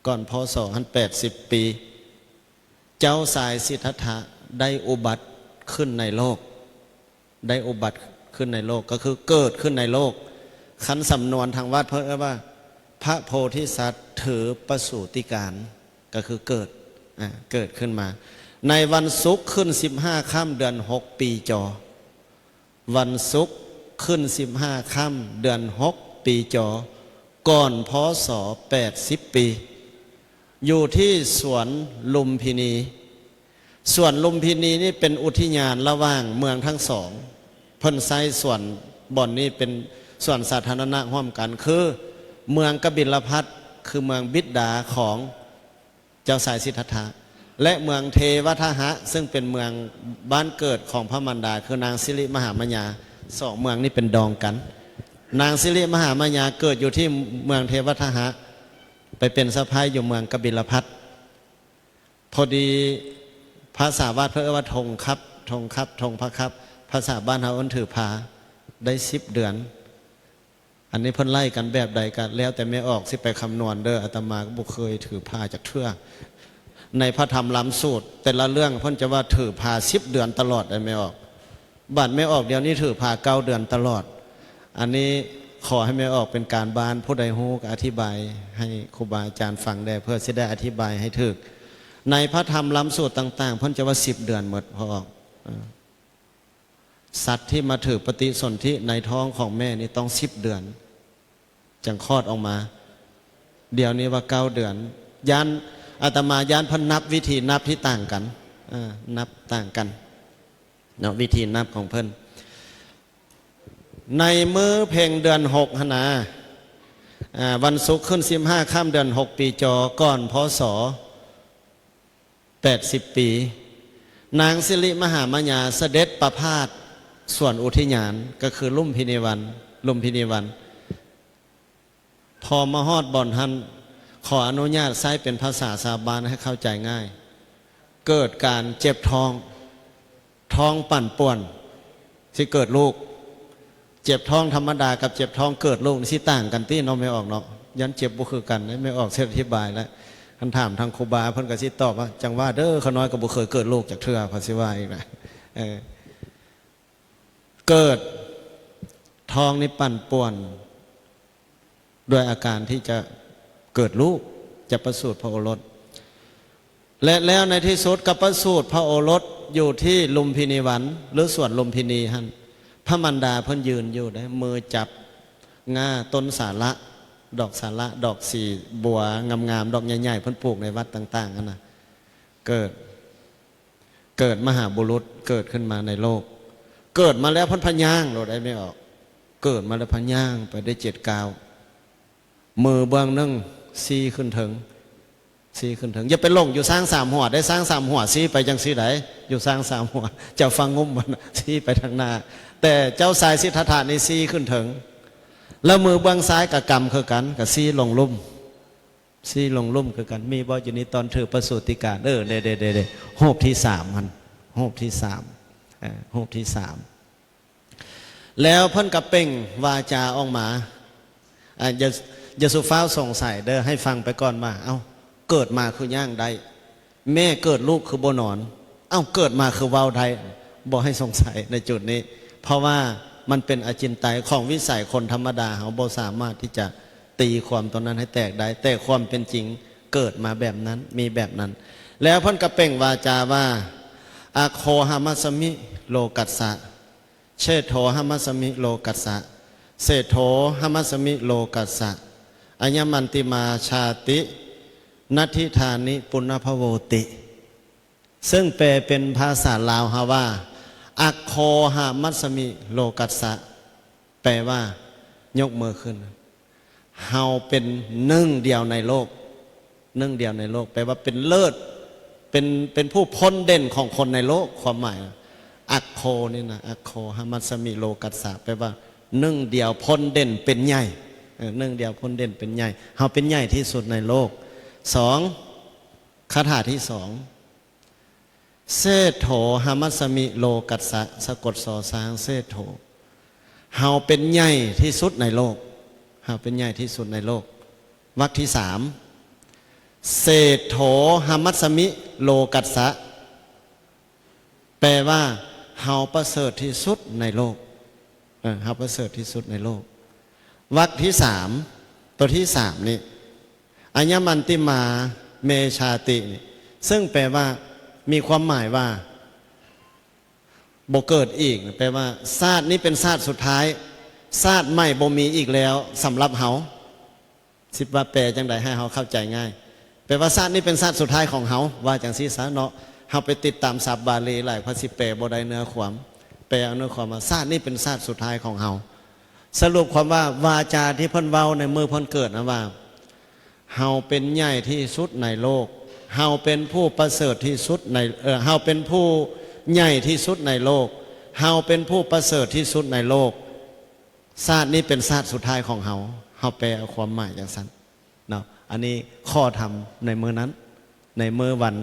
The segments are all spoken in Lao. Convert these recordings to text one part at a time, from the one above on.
ກ່ອນ ພ.ສ. ຫັ້ນ ແປດສິບປີ ເຈົ້າຊາຍສິດທັດຖະໄດ້ອຸບັດຂຶ້ນໃນໂລກ ໄດ້ອຸບັດຂຶ້ນໃນໂລກ ກໍຄືເກີດຂຶ້ນໃນໂລກ. ຄັນສຳນວນທາງວັດເພິ່ນເອີ້ນວ່າ ພະໂພທິສັດຖືປະສູຕິການ ກໍຄືເກີດ ອາ ເກີດຂຶ້ນມາ ໃນວັນສຸກຂຶ້ນສິບຫ້າຄ່ຳເດືອນຫົກປີຈໍ. ວັນສຸກຂຶ້ນສິບຫ້າຄ່ຳເດືອນຫົກປີຈໍ ກ່ອນ ພ.ສ. ແປດສິບປີ ຢູ່ທີ່ສວນລຸມພິນີ. ສວນລຸມພິນີນີ້ເປັນອຸທິຍານລະຫວ່າງເມືອງທັງສອງ. ເພິ່ນໃຊ້ສວນບ່ອນນີ້ເປັນສວນສາທາລະນະຮ່ວມກັນ ຄືເມືອງກະບິນລະພັດ ຄືເມືອງບິດດາຂອງ ເຈົ້າຊາຍສິດທັດຖະ ແລະ ເມືອງເທວະທະຫະ ເຊິ່ງເປັນເມືອງບ້ານເກີດຂອງພະມານດາ ຄືນາງສິລິມະຫາມາຍາ. ສອງເມືອງນີ້ເປັນດອງກັນ. ນາງສິລິມະຫາມາຍາເກີດຢູ່ທີ່ເມືອງເທວະທະຫະ ໄປເປັນສະໃພ້ຢູ່ເມືອງກະບິນລະພັດ. ພໍດີພາສາວັດເພິ່ນເອີ້ນວ່າ ທົ່ງຄັບ ທົ່ງຄັບ ທົ່ງພະຄັບ ພາສາບ້ານເຮົາເອີ້ນຖືພາ ໄດ້ສິບເດືອນ. ອັນນີ້ເພິ່ນໄລ່ກັນແບບໃດກໍແລ້ວແຕ່ແມ່ອອກຊິໄປຄຳນວນເດີ້. ອາດຕະມາກໍບໍ່ເຄີຍຖືພາຈັກເທື່ອ. ໃນພະທຳລຳສູດແຕ່ລະເລື່ອງເພິ່ນຈະວ່າຖືພາສິບເດືອນຕະຫຼອດໄດ໋ແມ່ອອກ. ບາດແມ່ອອກດຽວນີ້ຖືພາເກົ້າເດືອນຕະຫຼອດ. ອັນນີ້ຂໍໃຫ້ແມ່ອອກເປັນການບ້ານ ຜູ້ໃດຮູ້ກໍອະທິບາຍໃຫ້ຄູບາອາຈານຟັງແດ່ ເພື່ອຊິໄດ້ອະທິບາຍໃຫ້ຖືກ. ໃນພະທຳລຳສູດຕ່າງໆ ເພິ່ນຈະວ່າສິບເດືອນໝົດ ພໍ່ອອກ. ເອີ ສັດທີ່ມາຖືປະຕິສົນທິໃນທ້ອງຂອງແມ່ນີ້ຕ້ອງສິບເດືອນ ຈັ່ງຄອດອອກມາ. ດຽວນີ້ວ່າເກົ້າເດືອນ. ຢ້ານ ອາດຕະມາຢ້ານເພິ່ນນັບວິທີນັບທີ່ຕ່າງກັນ ເອີ ນັບຕ່າງກັນເນາະ ວິທີນັບຂອງເພິ່ນ. ໃນມື້ເພັງເດືອນຫົກຫັ້ນນາ ອາ ວັນສຸກຂຶ້ນສິບຫ້າຄ່ຳເດືອນຫົກປີຈໍ ກ່ອນ ພ.ສ. ແປດສິບປີ ນາງສິລິມະຫາມາຍາສະເດັດປະພາດສວນອຸທິຍານ ກໍຄືລຸມພິນີວັນ ລຸມພິນີວັນ. ພໍມາຮອດບ່ອນຫັ້ນ ຂໍອະນຸຍາດໃຊ້ເປັນພາສາຊາວບ້ານໃຫ້ເຂົ້າໃຈງ່າຍ ເກີດການເຈັບທ້ອງ ທ້ອງປັ່ນປ່ວນ ຊິເກີດລູກ. ເຈັບທ້ອງທຳມະດາກັບເຈັບທ້ອງເກີດລູກນີ້ຊິຕ່າງກັນຕິເນາະ ແມ່ອອກເນາະ? ຢ້ານເຈັບບໍ່ຄືກັນເດ້ ແມ່ອອກຊິອະທິບາຍແລ້ວ. ຄັນຖາມທາງຄູບາເພິ່ນກໍຊິຕອບວ່າ ຈັ່ງວ່າເດີ ຂ້ານ້ອຍກໍບໍ່ເຄີຍເກີດລູກຈັກເທື່ອ ເພິ່ນຊິວ່າອີກນະ. ເອີ ເກີດ ທ້ອງນີ້ປັ່ນປ່ວນ ດ້ວຍອາການທີ່ຈະເກີດລູກ ຈະປະສູດພະໂອລົດ ແລະ ແລ້ວໃນທີ່ສຸດກໍປະສູດພະໂອລົດຢູ່ທີ່ລຸມພິນີວັນ ຫຼື ສວນລຸມພິນີຫັ້ນ. ພະມານດາເພິ່ນຢືນຢູ່ເດ້ ມືຈັບງ່າຕົ້ນສາລະ ດອກສາລະ ດອກສີບົວງາມໆ ດອກໃຫຍ່ໆ ເພິ່ນປູກໃນວັດຕ່າງໆ ຫັ້ນນະ. ເກີດ ເກີດມະຫາບຸລຸດເກີດຂຶ້ນມາໃນໂລກ. ເກີດມາແລ້ວເພິ່ນພະຍ່າງໂລດໄດ໋ແມ່ອອກ. ເກີດມາແລ້ວພະຍ່າງໄປໄດ້ເຈັດກ້າວ. ມືເບື້ອງໜຶ່ງຊີ້ຂຶ້ນເທິງ ຊີ້ຂຶ້ນເທິງ. ຢ່າໄປຫຼົງຢູ່ຊ້າງສາມຫົວໄດ໋. ຊ້າງສາມຫົວຊີ້ໄປຈັ່ງຊີ້ໄດ໋. ຢູ່ຊ້າງສາມຫົວ ເຈົ້າຟ້າງຸ້ມມັນຊີ້ໄປທາງໜ້າ. ແຕ່ເຈົ້າຊາຍສິດທັດຖະນີ້ຊີ້ຂຶ້ນເທິງ. ແລ້ວມືເບື້ອງຊ້າຍກໍກຳຄືກັນ ກໍຊີ້ລົງລຸ່ມ. ຊີ້ລົງລຸ່ມຄືກັນ. ມີບໍ່ຢູ່ໃນຕອນຖືປະສູຕິການ? ເອີ ເດ້ໆໆໆ ຮູບທີສາມຫັ້ນ ຮູບທີສາມ ເອີ ຮູບທີສາມ. ແລ້ວເພິ່ນກໍເປັ່ງວາຈາອອກມາ. ອາ ຢ່າ ຢ່າສູ່ຟ້າວສົງໄສເດີ ໃຫ້ຟັງໄປກ່ອນວ່າ ເອົ້າ ເກີດມາຄືຍ່າງໄດ້? ແມ່ເກີດລູກຄືບໍ່ນອນ? ເອົ້າ ເກີດມາຄືເວົ້າໄດ້? ບໍ່ໃຫ້ສົງໄສໃນຈຸດນີ້ ເພາະວ່າມັນເປັນອະຈິນໄຕ ຂອງວິໄສຄົນທຳມະດາ ເຮົາບໍ່ສາມາດທີ່ຈະຕີຄວາມຕົງນັ້ນໃຫ້ແຕກໄດ້. ແຕ່ຄວາມເປັນຈິງເກີດມາແບບນັ້ນ ມີແບບນັ້ນ. ແລ້ວເພິ່ນກໍເປັ່ງວາຈາວ່າ ອັກໂຄຫະມັດສະມິໂລກັດສະ ເຊໂທຫະມັດສະມິໂລກັດສະ ເສໂທຫະມັດສະມິໂລກັດສະ ອາຍະມັນຕິມາຊາຕິ ນັດທິທານິປຸນນະພະໂວຕິ. ເຊິ່ງແປເປັນພາສາລາວເຮົາວ່າ ອັກໂຄຫະມັດສະມິໂລກັດສະ ແປວ່າ ຍົກມືຂຶ້ນ ເຮົາເປັນໜຶ່ງດຽວໃນໂລກ. ໜຶ່ງດຽວໃນໂລກ ແປວ່າເປັນເລີດ ເປັນ ເປັນຜູ້ພົ້ນເດັ່ນຂອງຄົນໃນໂລກ. ຄວາມໝາຍ ອັກໂຄນີ້ນະ ອັກໂຄຫະມັດສະມິໂລກັດສະ ແປວ່າໜຶ່ງດຽວພົ້ນເດັ່ນເປັນໃຫຍ່. ເອີ ໜຶ່ງດຽວພົ້ນເດັ່ນເປັນໃຫຍ່. ເຮົາເປັນໃຫຍ່ທີ່ສຸດໃນໂລກ. ສອງ ຄາຖາທີສອງ ເສໂທຫະມັດສະມິໂລກັດສະ ສະກົດ ຊ ຊ້າງ ເສໂທ. ເຮົາເປັນໃຫຍ່ທີ່ສຸດໃນໂລກ. ເຮົາເປັນໃຫຍ່ທີ່ສຸດໃນໂລກ. ວັກທີສາມ ເສໂຖຫະມັດສະມິໂລກັດສະ ແປວ່າ ເຮົາປະເສີດທີ່ສຸດໃນໂລກ. ເອີ ເຮົາປະເສີດທີ່ສຸດໃນໂລກ. ວັກທີສາມ ຕົວທີສາມນີ້ ອາຍະມັນຕິມາເມຊາຕິນີ້ ເຊິ່ງແປວ່າ ມີຄວາມໝາຍວ່າ ບໍ່ເກີດອີກ, ແປວ່າ ຊາດນີ້ເປັນຊາດສຸດທ້າຍ, ຊາດໃໝ່ບໍ່ມີອີກແລ້ວສຳລັບເຮົາ. ຊິວ່າແປຈັ່ງໃດໃຫ້ເຮົາເຂົ້າໃຈງ່າຍ? ແປວ່າຊາດນີ້ເປັນຊາດສຸດທ້າຍຂອງເຮົາ, ວ່າຈັ່ງຊີ້ຊະເນາະ. ເຮົາໄປຕິດຕາມສັບບາລີຫຼາຍ ເພາະຊິແປບໍ່ໄດ້ເນື້ອຄວາມ. ແປເອົາເນື້ອຄວາມວ່າ ຊາດນີ້ເປັນຊາດສຸດທ້າຍຂອງເຮົາ. ສະຫຼຸບຄວາມວ່າ ວາຈາທີ່ເພິ່ນເວົ້າໃນມື້ເພິ່ນເກີດນະວ່າ ເຮົາເປັນໃຫຍ່ທີ່ສຸດໃນໂລກ, ເຮົາເປັນຜູ້ປະເສີດທີ່ສຸດໃນ, ເອີ, ເຮົາເປັນຜູ້ໃຫຍ່ທີ່ສຸດໃນໂລກ, ເຮົາເປັນຜູ້ປະເສີດທີ່ສຸດໃນໂລກ. ຊາດນີ້ເປັນຊາດສຸດທ້າຍຂອງເຮົາ, ເຮົາແປເອົາຄວາມໝາຍຈັ່ງຊັ້ນເນາະ. ອັນນີ້ຂໍ້ທຳໃນມື້ນັ້ນ, ໃນມື້ວັນ,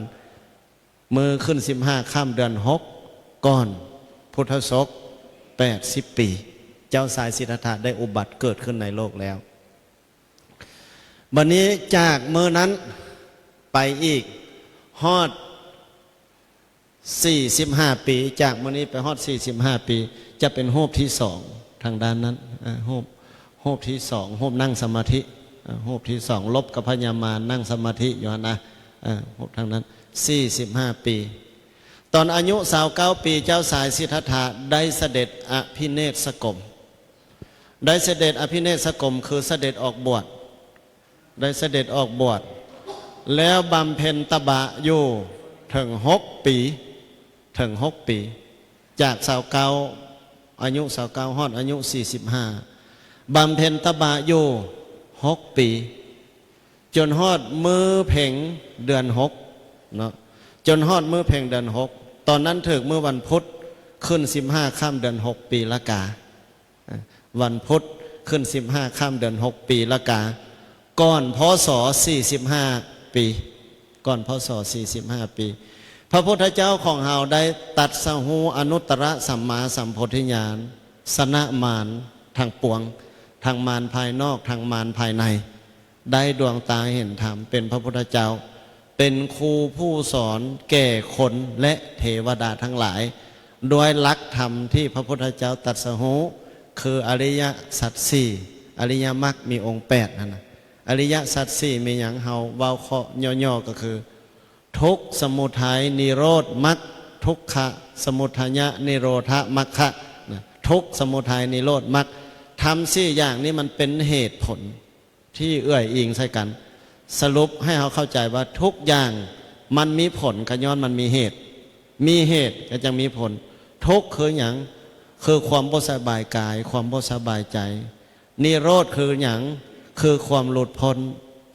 ມື້ຂຶ້ນສິບຫ້າຄ່ຳເດືອນຫົກ ກ່ອນພຸດທະສົກແປດສິບປີ, ເຈົ້າຊາຍສິດທັດຖະໄດ້ອຸບັດເກີດຂຶ້ນໃນໂລກແລ້ວ. ບັດນີ້ຈາກມື້ນັ້ນໄປອີກຮອດ ສີ່ສິບຫ້າປີ, ຈາກມື້ນີ້ໄປຮອດສີ່ສິບຫ້າປີ ຈະເປັນຮູບທີສອງທາງດ້ານນັ້ນ, ເອີ ຮູບ, ຮູບທີສອງ, ຮູບນັ່ງສະມາທິ, ເອີ ຮູບທີສອງ ລົບກັບພະຍາມານນັ່ງສະມາທິຢູ່ຫັ້ນນະ, ເອີ ຮູບທາງນັ້ນ ສີ່ສິບຫ້າປີ. ຕອນອາຍຸຊາວເກົ້າປີ ເຈົ້າຊາຍສິດທັດຖະໄດ້ສະເດັດອະພິເນດສະກົມ, ໄດ້ສະເດັດອະພິເນດສະກົມ ຄືສະເດັດອອກບວດ, ໄດ້ສະເດັດອອກບວດ ແລ້ວບຳເພັນຕະບະຢູ່ເຖິງຫົກປີ, ເຖິງຫົກປີ, ຈາກຊາວເກົ້າ ອາຍຸຊາວເກົ້າ ຮອດອາຍຸສີ່ສິບຫ້າ ບຳເພັນຕະບະຢູ່ຫົກປີ ຈົນຮອດມື້ເພັງເດືອນຫົກເນາະ, ຈົນຮອດມື້ເພັງເດືອນຫົກ. ຕອນນັ້ນຖືກມື້ວັນພຸດ ຂຶ້ນສິບຫ້າຄ່ຳເດືອນຫົກ ປີລະກາ. ວັນພຸດຂຶ້ນສິບຫ້າຄ່ຳເດືອນຫົກ ປີລະກາ, ກ່ອນ ພ.ສ. ສີ່ສິບຫ້າປີ, ກ່ອນ ພ.ສ. ສີ່ສິບຫ້າປີ. ພະພຸດທະເຈົ້າຂອງເຮົາໄດ້ຕັດສະຮູ້ອະນຸດຕະລະສຳມາສຳໂພທິຍານ, ຊະນະມານທັງປວງ, ທັງມານພາຍນອກ, ທັງມານພາຍໃນ. ໄດ້ດວງຕາເຫັນທຳ ເປັນພະພຸດທະເຈົ້າ, ເປັນຄູຜູ້ສອນແກ່ຄົນ ແລະ ເທວະດາທັງຫຼາຍ ດ້ວຍຫຼັກທຳທີ່ພະພຸດທະເຈົ້າຕັດສະຮູ້ ຄືອະລິຍະສັດສີ່, ອະລິຍະມັກມີອົງແປດຫັ້ນນະ. ອະລິຍະສັດສີ່ມີຫຍັງ? ເຮົາເວົ້າເຄາະຫຍໍ້ໆ ກໍຄື ທຸກ, ສະມຸໄທ, ນິໂຣດ, ມັກ, ທຸກຂະ, ສະມຸໄທຍະ, ນິໂຣທະ, ມັກຂະນະ. ທຸກ, ສະມຸໄທ, ນິໂຣດ, ມັກ, ທຳສີ່ຢ່າງນີ້ມັນເປັນເຫດຜົນ ທີ່ເອື້ອຍອີງໃສ່ກັນ. ສະຫຼຸບໃຫ້ເຮົາເຂົ້າໃຈວ່າທຸກຢ່າງມັນມີຜົນ ກໍຍ້ອນມັນມີເຫດ, ມີເຫດກໍຈຶ່ງມີຜົນ. ທຸກຄືຫຍັງ? ຄືຄວາມບໍ່ສະບາຍກາຍ, ຄວາມບໍ່ສະບາຍໃຈ. ນິໂຣດຄືຫຍັງ? ຄືຄວາມຫຼຸດພົ້ນ,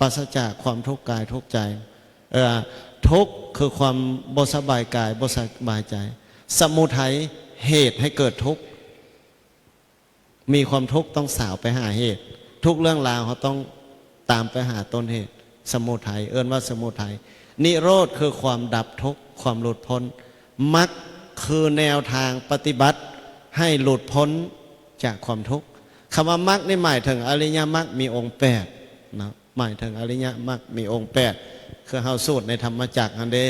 ປາສະຈາກຄວາມທຸກກາຍທຸກໃຈ. ເອີ ທຸກຄືຄວາມບໍ່ສະບາຍກາຍ, ບໍ່ສະບາຍໃຈ. ສະມຸໄທ, ເຫດໃຫ້ເກີດທຸກ. ມີຄວາມທຸກຕ້ອງສາວໄປຫາເຫດ, ທຸກເລື່ອງລາວເຮົາຕ້ອງຕາມໄປຫາຕົ້ນເຫດ, ສະມຸໄທ ເອີ້ນວ່າສະມຸໄທ. ນິໂຣດຄືຄວາມດັບທຸກ, ຄວາມຫຼຸດພົ້ນ. ມັກຄືແນວທາງປະຕິບັດໃຫ້ຫຼຸດພົ້ນຈາກຄວາມທຸກ. ຄຳວ່າມັກນີ້ໝາຍເຖິງອະລິຍະມັກມີອົງແປດເນາະ. ໝາຍເຖິງອະລິຍະມັກມີອົງແປດ ຄືເຮົາສູດໃນທຳມະຈັກຫັ້ນເດ້.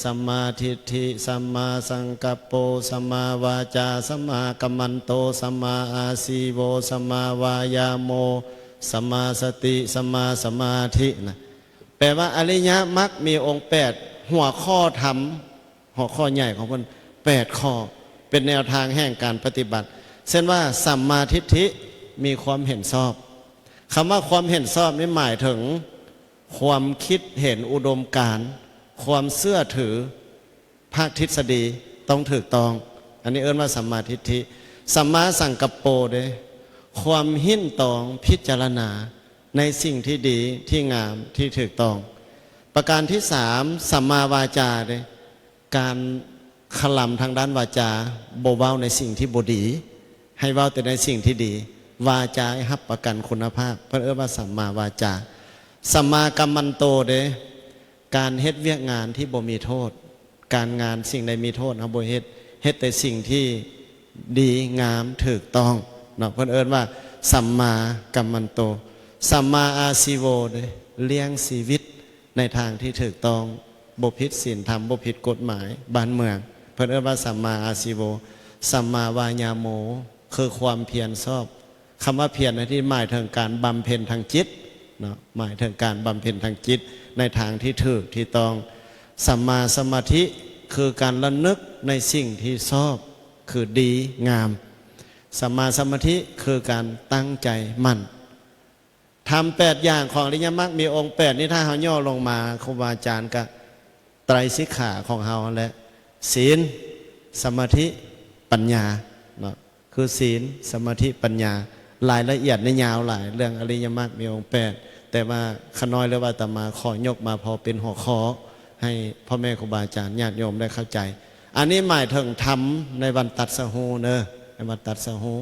ສຳມາທິດຖິ, ສຳມາສັງກັບໂປ, ສຳມາວາຈາ, ສຳມາກັມມັນໂຕ, ສຳມາອາຊີໂວ, ສຳມາວາຍາໂມ, ສຳມາສະຕິ, ສຳມາສະມາທິນະ. ແປວ່າອະລິຍະມັກມີອົງແປດ, ຫົວຂໍ້ທຳ ຫົວຂໍ້ໃຫຍ່ຂອງເພິ່ນແປດຂໍ້ ເປັນແນວທາງແຫ່ງການປະຕິບັດ. ເຊັ່ນວ່າ ສຳມາທິດຖິ ມີຄວາມເຫັນຊອບ. ຄຳວ່າຄວາມເຫັນຊອບນີ້ໝາຍເຖິງຄວາມຄິດເຫັນ, ອຸດົມການ, ຄວາມເຊື່ອຖື, ພາກທິດສະດີຕ້ອງຖືກຕ້ອງ. ອັນນີ້ເອີ້ນວ່າສຳມາທິດຖິ. ສຳມາສັງກັບໂປເດ້ ຄວາມເຫັນຕອງ, ພິຈາລະນາ ໃນສິ່ງທີ່ດີ, ທີ່ງາມ, ທີ່ຖືກຕ້ອງ. ປະການທີສາມ ສຳມາວາຈາເດ້ ການຄະລຳທາງດ້ານວາຈາ, ບໍ່ເວົ້າໃນສິ່ງທີ່ບໍ່ດີ, ໃຫ້ເວົ້າແຕ່ໃນສິ່ງທີ່ດີ. ວາຈາໃຫ້ຮັບປະກັນຄຸນນະພາບ, ເພິ່ນເອີ້ນວ່າສຳມາວາຈາ. ສຳມາກັມມັນໂຕເດ້ ການເຮັດວຽກງານທີ່ບໍ່ມີໂທດ. ການງານສິ່ງໃດມີໂທດເຮົາບໍ່ເຮັດ, ເຮັດແຕ່ສິ່ງທີ່ດີງາມຖືກຕ້ອງເນາະ, ເພິ່ນເອີ້ນວ່າສຳມາກັມມັນໂຕ. ສຳມາອາຊີໂວເດ້ ລ້ຽງຊີວິດ, ໃນທາງທີ່ຖືກຕ້ອງ, ບໍ່ຜິດສິນທຳ, ບໍ່ຜິດກົດໝາຍບ້ານເມືອງ. ເພິ່ນເອີ້ນວ່າ ສຳມາອາຊີໂວ, ສຳມາວາຍາໂມ ຄືຄວາມພຽນຊອບ. ຄຳວ່າພຽນໃນທີ່ນີ້ໝາຍເຖິງການບຳເພັນທາງຈິດເນາະ, ໝາຍເຖິງການບຳເພັນທາງຈິດໃນທາງທີ່ຖືກທີ່ຕ້ອງ. ສຳມາສະມາທິ ຄືການລະນຶກໃນສິ່ງທີ່ຊອບ ຄືດີງາມ. ສຳມາສະມາທິ ຄືການຕັ້ງໃຈໝັ້ນ. ທຳແປດຢ່າງຂອງອະລິຍະມັກມີອົງແປດນີ້ ຖ້າເຮົາຫຍໍ້ລົງມາ, ຄູບາອາຈານກະໄຕຣສິກຂາຂອງເຮົາຫັ້ນແຫຼະ, ສິນ, ສະມາທິ, ປັນຍາເນາະ, ຄືສິນ, ສະມາທິ, ປັນຍາ. ລາຍລະອຽດນີ້ຍາວຫຼາຍ, ເລື່ອງອະລິຍະມັກມີອົງແປດ, ແຕ່ວ່າຂ້ານ້ອຍ ຫຼືວ່າອາດຕະມາ ຂໍຍົກມາພໍເປັນຫົວຂໍ້ ໃຫ້ພໍ່ແມ່ຄູບາອາຈານ ຍາດໂຍມໄດ້ເຂົ້າໃຈ. ອັນນີ້ໝາຍເຖິງທຳໃນວັນຕັດສະຮູ້ເນີ, ໃນວັນຕັດສະຮູ້.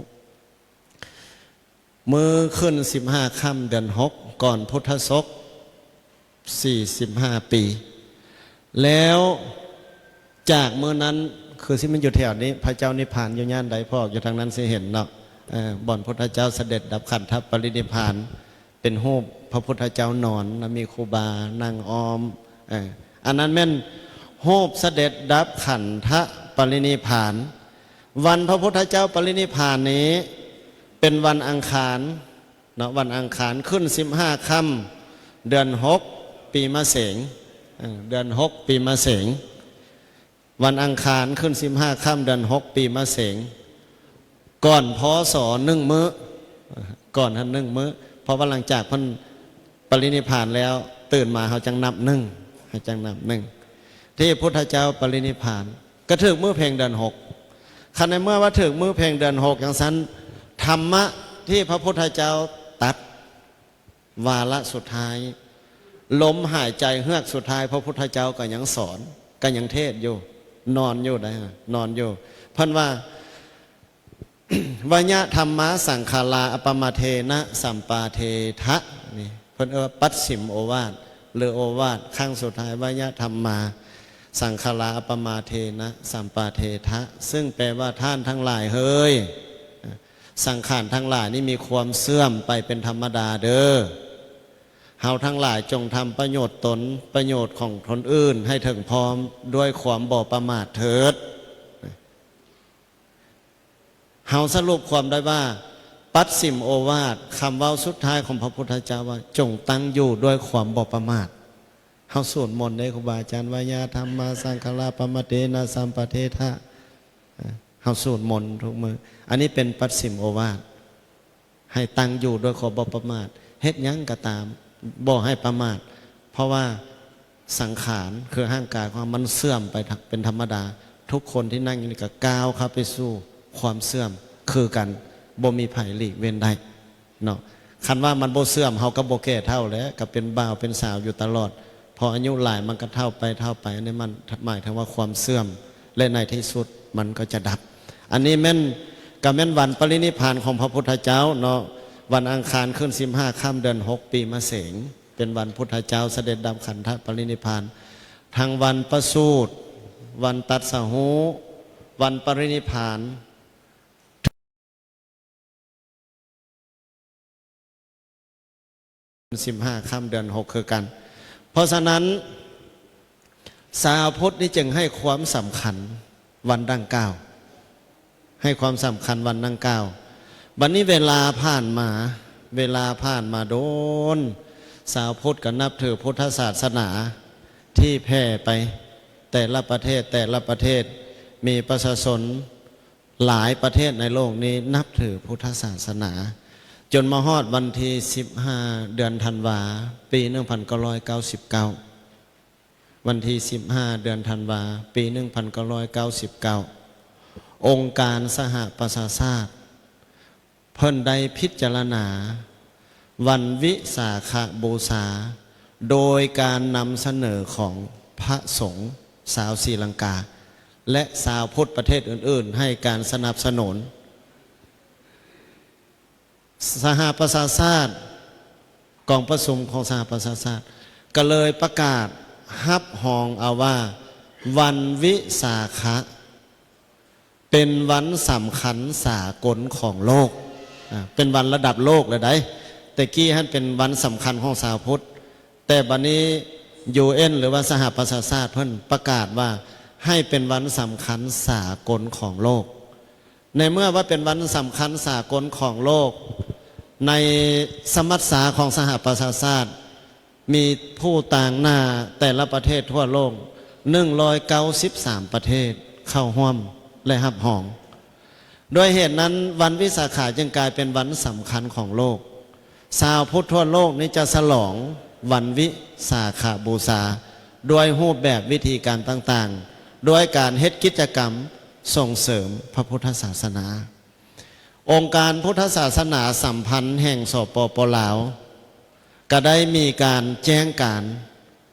ມື້ຂຶ້ນສິບຫ້າຄ່ຳເດືອນຫົກ ກ່ອນພຸດທະສົກສີ່ສິບຫ້າປີ ແລ້ວຈາກມື້ນັ້ນ ຄືຊິແມ່ນຢູ່ແຖວນີ້ ພະເຈົ້ານິບພານຢູ່ຍ່ານໃດ ພວກຢູ່ທາງນັ້ນຊິເຫັນເນາະ, ເອີ ບ່ອນພຸດທະເຈົ້າສະເດັດດັບຂັນທະປະລິນິບພານ ເປັນຮູບພະພຸດທະເຈົ້ານອນ ແລ້ວມີຄູບານັ່ງອ້ອມ, ເອີ ອັນນັ້ນແມ່ນຮູບສະເດັດດັບຂັນທະປະລິນິບພານ. ວັນພະພຸດທະເຈົ້າປະລິນິບພານນີ້ເປັນວັນອັງຄານເນາະ, ວັນອັງຄານຂຶ້ນສິບຫ້າຄ່ຳເດືອນຫົກ ປີມະເສັງ, ເອີ ເດືອນຫົກ ປີມະເສັງ. ວັນອັງຄານຂຶ້ນສິບຫ້າຄ່ຳເດືອນຫົກ ປີມະເສັງ ກ່ອນ ພ.ສ. ໜຶ່ງມື້, ກ່ອນຫັ້ນໜຶ່ງມື້, ເພາະວ່າຫຼັງຈາກເພິ່ນປະລິນິບພານແລ້ວ ຕື່ນມາເຮົາຈັ່ງນັບໜຶ່ງ, ເຮົາຈັ່ງນັບໜຶ່ງ ທີ່ພຸດທະເຈົ້າປະລິນິບພານ ກໍຖືກມື້ເພັງເດືອນຫົກ. ຄັນໃນເມື່ອວ່າຖືກມື້ເພັງເດືອນຫົກຈັ່ງຊັ້ນ, ທຳມະທີ່ພະພຸດທະເຈົ້າຕັດ ວາລະສຸດທ້າຍ, ລົມຫາຍໃຈເຮືອກສຸດທ້າຍ ພະພຸດທະເຈົ້າກໍຍັງສອນ, ກໍຍັງເທດຢູ່, ນອນຢູ່ໄດ໋, ນອນຢູ່. ເພິ່ນວ່າ ວະຍະທຳມາສັງຂາລາ ອັບປະມາເທນະ ສຳປາເທທະ ນີ້ ເພິ່ນເອີ້ນວ່າປັດສິມໂອວາດ ຫຼື ໂອວາດຄັ້ງສຸດທ້າຍ, ວະຍະທຳມາສັງຂາລາ ອັບປະມາເທນະ ສຳປາເທທະ ຊຶ່ງແປວ່າ ທ່ານທັງຫຼາຍເອີຍ, ສັງຂານທັງຫຼາຍນີ້ມີຄວາມເສື່ອມໄປເປັນທຳມະດາເດີ. ເຮົາທັງຫຼາຍຈົ່ງທຳປະໂຫຍດຕົນ, ປະໂຫຍດຂອງຄົນອື່ນໃຫ້ເຖິງພ້ອມດ້ວຍຄວາມບໍ່ປະໝາດເຖີດ. ເຮົາສະຫຼຸບຄວາມໄດ້ວ່າ ປັດສິມໂອວາດ, ຄຳເວົ້າສຸດທ້າຍຂອງພະພຸດທະເຈົ້າວ່າ ຈົ່ງຕັ້ງຢູ່ດ້ວຍຄວາມບໍ່ປະໝາດ. ເຮົາສວດມົນເດ້ ຄູບາອາຈານ, ວະຍະທຳມາສັງຂາລາ ອັບປະມາເທນະ ສຳປາເທທະ. ເຮົາສວດມົນທຸກມື້. ອັນນີ້ເປັນປັດສິມໂອວາດ. ໃຫ້ຕັ້ງຢູ່ດ້ວຍຄວາມບໍ່ປະໝາດ, ເຮັດຫຍັງກໍຕາມ ບໍ່ໃຫ້ປະໝາດ, ເພາະວ່າສັງຂານ ຄືຮ່າງກາຍຂອງເຮົາມັນເສື່ອມໄປເປັນທຳມະດາ. ທຸກຄົນທີ່ນັ່ງຢູ່ນີ້ກໍກ້າວເຂົ້າໄປສູ່ຄວາມເສື່ອມຄືກັນ, ບໍ່ມີໃຜຫຼີກເວັ້ນໄດ້ເນາະ. ຄັນວ່າມັນບໍ່ເສື່ອມ ເຮົາກໍບໍ່ແກ່ເຖົ້າແຫຼະ, ກໍເປັນບ່າວເປັນສາວຢູ່ຕະຫຼອດ. ພໍອາຍຸຫຼາຍມັນກໍເຖົ້າໄປ, ເຖົ້າໄປ, ອັນນີ້ມັນໝາຍເຖິງວ່າຄວາມເສື່ອມ ແລະ ໃນທີ່ສຸດມັນກໍຈະດັບ. ອັນນີ້ແມ່ນ ກໍແມ່ນວັນປະລິນິບພານຂອງພະພຸດທະເຈົ້າເນາະ, ວັນອັງຄານຂຶ້ນສິບຫ້າຄ່ຳເດືອນຫົກ ປີມະເສັງ, ເປັນວັນພຸດທະເຈົ້າສະເດັດດັບຂັນທະປະລິນິບພານ, ທັງວັນປະສູດ, ວັນຕັດສະຮູ້, ວັນປະລິນິບພານ ສິບຫ້າຄ່ຳເດືອນຫົກຄືກັນ. ເພາະສະນັ້ນ ຊາວພຸດນີ້ຈຶ່ງໃຫ້ຄວາມສຳຄັນວັນດັ່ງກ່າວ, ໃຫ້ຄວາມສຳຄັນວັນດັ່ງກ່າວ. ບັດນີ້ເວລາຜ່ານມາ, ເວລາຜ່ານມາດົນ, ຊາວພຸດກໍນັບຖືພຸດທະສາສະໜາທີ່ແຜ່ໄປແຕ່ລະປະເທດ, ແຕ່ລະປະເທດມີປະຊາຊົນ ຫຼາຍປະເທດໃນໂລກນີ້ນັບຖືພຸດທະສາສະໜາ, ຈົນມາຮອດວັນທີສິບຫ້າ ເດືອນທັນວາ ປີໜຶ່ງພັນເກົ້າຮ້ອຍເກົ້າສິບເກົ້າ, ວັນທີສິບຫ້າ ເດືອນທັນວາ ປີໜຶ່ງພັນເກົ້າຮ້ອຍເກົ້າສິບເກົ້າ ອົງການສະຫະປະຊາຊາດ ເພິ່ນໄດ້ພິຈາລະນາວັນວິສາຂະບູຊາ ໂດຍການນຳສະເໜີຂອງພະສົງຊາວສີລັງກາ ແລະ ຊາວພຸດປະເທດອື່ນໆ ໃຫ້ການສະໜັບສະໜູນ. ສະຫະປະຊາຊາດ, ກອງປະຊຸມຂອງສະຫະປະຊາຊາດ ກໍເລີຍປະກາດຮັບຮອງເອົາວ່າ ວັນວິສາຂະ ເປັນວັນສຳຄັນສາກົນຂອງໂລກ, ອາ, ເປັນວັນລະດັບໂລກແລ້ວໃດ໋. ແຕ່ກີ້ຫັ້ນເປັນວັນສຳຄັນຂອງຊາວພຸດ, ແຕ່ບັດນີ້ ຢູເອັນ ຫຼືວ່າສະຫະປະຊາຊາດເພິ່ນປະກາດວ່າໃຫ້ເປັນວັນສຳຄັນສາກົນຂອງໂລກ. ໃນເມື່ອວ່າເປັນວັນສຳຄັນສາກົນຂອງໂລກ, ໃນສະມັດຊາຂອງສະຫະປະຊາຊາດ ມີຜູ້ຕາງໜ້າແຕ່ລະປະເທດທົ່ວໂລກ ໜຶ່ງຮ້ອຍເກົ້າສິບສາມປະເທດເຂົ້າຮ່ວມ ແລະ ຮັບຮອງ. ດ້ວຍເຫດນັ້ນ, ວັນວິສາຂະຈຶ່ງກາຍເປັນວັນສຳຄັນຂອງໂລກ. ຊາວພຸດທົ່ວໂລກນີ້ຈະສະຫຼອງວັນວິສາຂະບູຊາ ດ້ວຍຮູບແບບວິທີການຕ່າງໆ ດ້ວຍການເຮັດກິດຈະກຳສົ່ງເສີມພະພຸດທະສາສະໜາ. ອົງການພຸດທະສາສະໜາສຳພັນແຫ່ງ ສປປ ລາວ ກະໄດ້ມີການແຈ້ງການ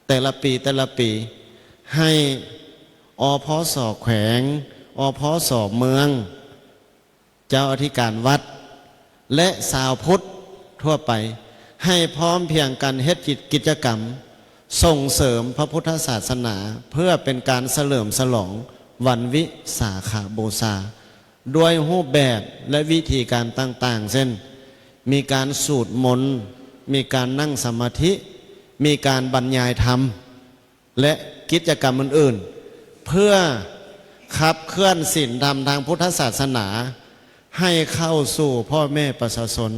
ແຕ່ລະປີ, ແຕ່ລະປີ ໃຫ້ ອພສ ແຂວງ, ອພສ ເມືອງ, ເຈົ້າອະທິການວັດ ແລະ ຊາວພຸດທົ່ວໄປ ໃຫ້ພ້ອມພຽງກັນເຮັດກິດ ກິດຈະກຳສົ່ງເສີມພະພຸດທະສາສະໜາ ເພື່ອເປັນການສະເຫຼີມສະຫຼອງວັນວິສາຂະບູຊາ ດ້ວຍຮູບແບບ ແລະ ວິທີການຕ່າງໆ ເຊັ່ນ ມີການສູດມົນ, ມີການນັ່ງສະມາທິ, ມີການບັນຍາຍທຳ ແລະ ກິດຈະກຳອື່ນໆ ເພື່ອຂັບເຄື່ອນສິນທຳທາງພຸດທະສາສະໜາ ໃຫ້ເຂົ້າສູ່ພໍ່ແມ່ປະຊາຊົນ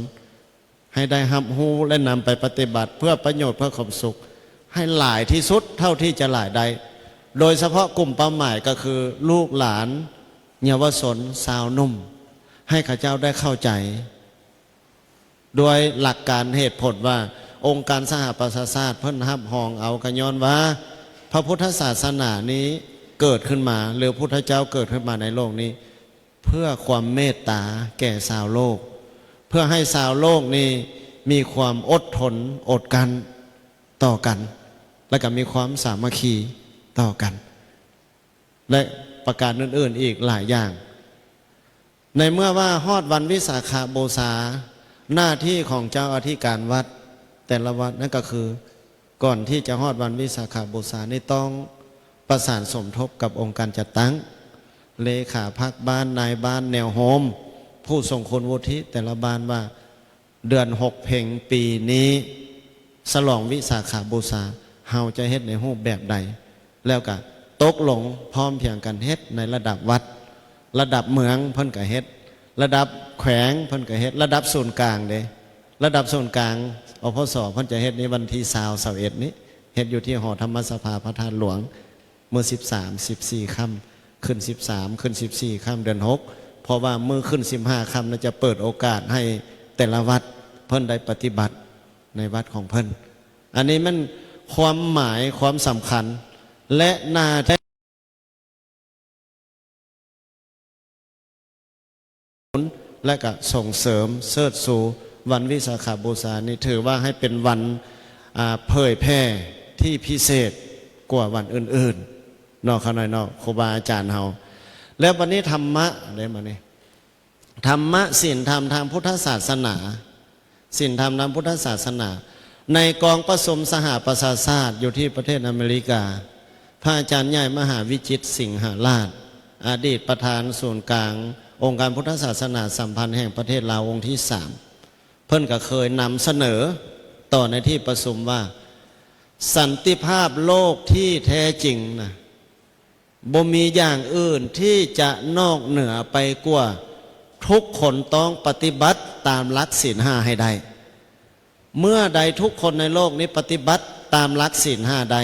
ໃຫ້ໄດ້ຮັບຮູ້ ແລະ ນຳໄປປະຕິບັດເພື່ອປະໂຫຍດ ເພື່ອຄວາມສຸກໃຫ້ຫຼາຍທີ່ສຸດເທົ່າທີ່ຈະຫຼາຍໄດ້, ໂດຍສະເພາະກຸ່ມເປົ້າໝາຍກໍຄືລູກຫຼານ, ເຍົາວະຊົນ, ຊາວໜຸ່ມ, ໃຫ້ເຂົາເຈົ້າໄດ້ເຂົ້າໃຈ ດ້ວຍຫຼັກການເຫດຜົນວ່າ ອົງການສະຫະປະຊາຊາດເພິ່ນຮັບຮອງເອົາ ກໍຍ້ອນວ່າພະພຸດທະສາສະໜານີ້ເກີດຂຶ້ນມາ ຫຼື ພຸດທະເຈົ້າເກີດຂຶ້ນມາໃນໂລກນີ້ ເພື່ອຄວາມເມດຕາແກ່ຊາວໂລກ, ເພື່ອໃຫ້ຊາວໂລກນີ້ມີຄວາມອົດທົນອົດກັ້ນຕໍ່ກັນ ແລະ ກໍມີຄວາມສາມັກຄີຕໍ່ກັນ ແລະ ປະການອື່ນໆອີກຫຼາຍຢ່າງ. ໃນເມື່ອວ່າຮອດວັນວິສາຂະບູຊາ, ໜ້າທີ່ຂອງເຈົ້າອະທິການວັດແຕ່ລະວັດນັ້ນກໍຄື ກ່ອນທີ່ຈະຮອດວັນວິສາຂະບູຊານີ້ ຕ້ອງປະສານສົມທົບກັບອົງການຈັດຕັ້ງ, ເລຂາພັກບ້ານ, ນາຍບ້ານ, ແນວໂຮມ, ຜູ້ຊົງຄຸນວຸດທິແຕ່ລະບ້ານວ່າ ເດືອນຫົກເພັງປີນີ້ ສະຫຼອງວິສາຂະບູຊາ ເຮົາຈະເຮັດໃນຮູບແບບໃດ? ແລ້ວກະຕົກລົງພ້ອມພຽງກັນເຮັດໃນລະດັບວັດ, ລະດັບເມືອງເພິ່ນກະເຮັດ, ລະດັບແຂວງເພິ່ນກະເຮັດ, ລະດັບສູນກາງເດ້, ລະດັບສູນກາງ ອພສ ເພິ່ນຈະເຮັດໃນວັນທີຊາວ ຊາວເອັດນີ້ ເຮັດຢູ່ທີ່ຫໍທຳມະສະພາພະທາດຫຼວງ. ມື້ສິບສາມ ສິບສີ່ຄ່ຳ ຂຶ້ນສິບສາມ ຂຶ້ນສິບສີ່ຄ່ຳເດືອນຫົກ ເພາະວ່າມື້ຂຶ້ນສິບຫ້າຄ່ຳນັ້ນຈະເປີດໂອກາດໃຫ້ແຕ່ລະວັດເພິ່ນໄດ້ປະຕິບັດໃນວັດຂອງເພິ່ນ. ອັນນີ້ແມ່ນຄວາມໝາຍຄວາມສຳຄັນ ແລະ ໜ້າທີ່ ແລະ ກະສົ່ງເສີມເຊີດຊູວັນວິສາຂະບູຊານີ້ ຖືວ່າໃຫ້ເປັນວັນ ອາ ເຜີຍແຜ່ທີ່ພິເສດກວ່າວັນອື່ນໆ ເນາະ ຂ້ານ້ອຍເນາະ ຄູບາອາຈານເຮົາ. ແລ້ວບັດນີ້ທຳມະເດ້ ບັດນີ້ ທຳມະ ສິນທຳທາງພຸດທະສາສະໜາ ສິນທຳທາງພຸດທະສາສະໜາ ໃນກອງປະຊຸມສະຫະປະຊາຊາດຢູ່ທີ່ປະເທດອາເມລິກາ, ພະອາຈານໃຫຍ່ມະຫາວິຈິດ ສິງຫະລາດ ອະດີດປະທານສູນກາງອົງການພຸດທະສາສະໜາສຳພັນແຫ່ງປະເທດລາວອົງທີສາມ ເພິ່ນກໍເຄີຍນຳສະເໜີຕໍ່ໃນທີ່ປະຊຸມວ່າ ສັນຕິພາບໂລກທີ່ແທ້ຈິງນະ ບໍ່ມີຢ່າງອື່ນທີ່ຈະນອກເໜືອໄປກວ່າ ທຸກຄົນຕ້ອງປະຕິບັດຕາມຫຼັກສິນຫ້າໃຫ້ໄດ້. ເມື່ອໃດທຸກຄົນໃນໂລກນີ້ປະຕິບັດຕາມຫຼັກສິນຫ້າໄດ້,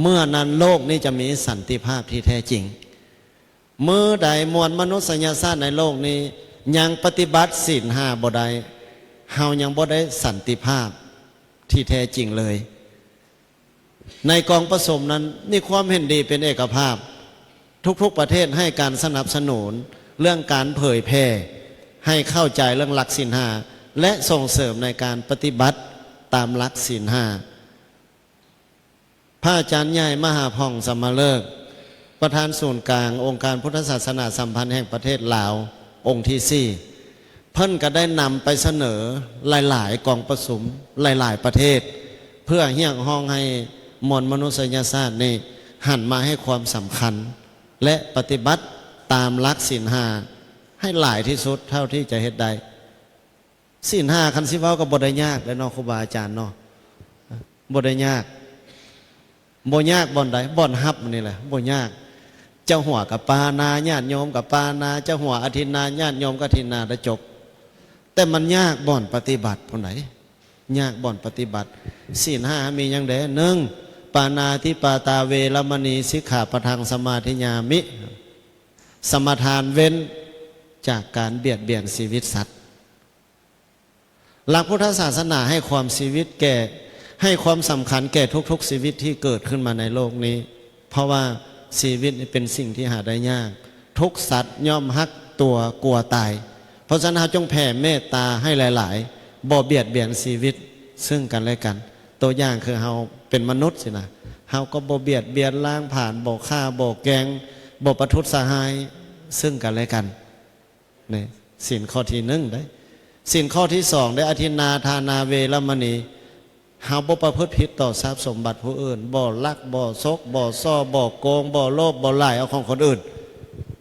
ເມື່ອນັ້ນໂລກນີ້ຈະມີສັນຕິພາບທີ່ແທ້ຈິງ. ມື້ໃດມວນມະນຸດສະຍະຊາດໃນໂລກນີ້ຍັງປະຕິບັດສິນຫ້າບໍ່ໄດ້, ເຮົາຍັງບໍ່ໄດ້ສັນຕິພາບທີ່ແທ້ຈິງເລີຍ. ໃນກອງປະຊຸມນັ້ນມີຄວາມເຫັນດີເປັນເອກະພາບ, ທຸກໆປະເທດໃຫ້ການສະໜັບສະໜູນເລື່ອງການເຜີຍແຜ່ໃຫ້ເຂົ້າໃຈເລື່ອງຫຼັກສິນຫ້າ ແລະ ສົ່ງເສີມໃນການປະຕິບັດຕາມຫຼັກສິນຫ້າ. ພະອາຈານໃຫຍ່ມະຫາຜ່ອງ ສຳມະເລີກ ປະທານສູນກາງອົງການພຸດທະສາສະໜາສຳພັນແຫ່ງປະເທດລາວ ອົງທີສີ່ ເພິ່ນກໍໄດ້ນຳໄປສະເໜີຫຼາຍໆກອງປະຊຸມ ຫຼາຍໆປະເທດ ເພື່ອຮຽກຮ້ອງໃຫ້ມວນມະນຸດສະຍະຊາດນີ້ຫັນມາໃຫ້ຄວາມສຳຄັນ ແລະ ປະຕິບັດຕາມຫຼັກສິນຫ້າໃຫ້ຫຼາຍທີ່ສຸດເທົ່າທີ່ຈະເຮັດໄດ້. ສິນຫ້າ ຄັນຊິເວົ້າກໍບໍ່ໄດ້ຍາກແຫຼະເນາະ ຄູບາອາຈານເນາະ ບໍ່ໄດ້ຍາກ. ບໍ່ຍາກບ່ອນໃດ? ບ່ອນຮັບນີ້ແຫຼະ ບໍ່ຍາກ. ເຈົ້າຫົວກໍປານາ ຍາດໂຍມກໍປານາ ເຈົ້າຫົວອະທິນນາ ຍາດໂຍມກໍອະທິນນາ ແລ້ວຈົບ. ແຕ່ມັນຍາກບ່ອນປະຕິບັດພຸ້ນໃດ໋ ຍາກບ່ອນປະຕິບັດ. ສິນຫ້າມີຫຍັງແດ່? ໜຶ່ງ ປານາຕິປາຕາເວລະມະນີ ສິກຂາປະທັງສະມາທິຍາມິ. ສະມາທານເວັ້ນຈາກການບຽດບຽນຊີວິດສັດ. ຫຼັກພຸດທະສາສະໜາໃຫ້ຄວາມຊີວິດແກ່ ໃຫ້ຄວາມສຳຄັນແກ່ທຸກໆຊີວິດທີ່ເກີດຂຶ້ນມາໃນໂລກນີ້, ເພາະວ່າຊີວິດນີ້ເປັນສິ່ງທີ່ຫາໄດ້ຍາກ. ທຸກສັດຍ່ອມຮັກຕົວກົວຕາຍ. ເພາະສະນັ້ນ ເຮົາຈົ່ງແຜ່ເມດຕາໃຫ້ຫຼາຍໆ, ບໍ່ບຽດບຽນຊີວິດເຊິ່ງກັນແລະກັນ. ຕົວຢ່າງຄືເຮົາເປັນມະນຸດຊີ້ນະ, ເຮົາກໍບໍ່ບຽດບຽນລ້າງຜານ, ບໍ່ຂ້າ, ບໍ່ແກ່ງ, ບໍ່ປະທຸດສະຫາຍເຊິ່ງກັນແລະກັນ. ນີ້ສິນຂໍ້ທີໜຶ່ງເດ້. ສິນຂໍ້ທີສອງເດ້ ອະທິນນາທານາເວລະມະນີ ເຮົາບໍ່ປະພຶດຜິດຕໍ່ຊັບສົມບັດຜູ້ອື່ນ, ບໍ່ລັກ, ບໍ່ສົກ, ບໍ່ສໍ້, ບໍ່ໂກງ, ບໍ່ໂລບ, ບໍ່ຫຼາຍເອົາຂອງຄົນອື່ນ,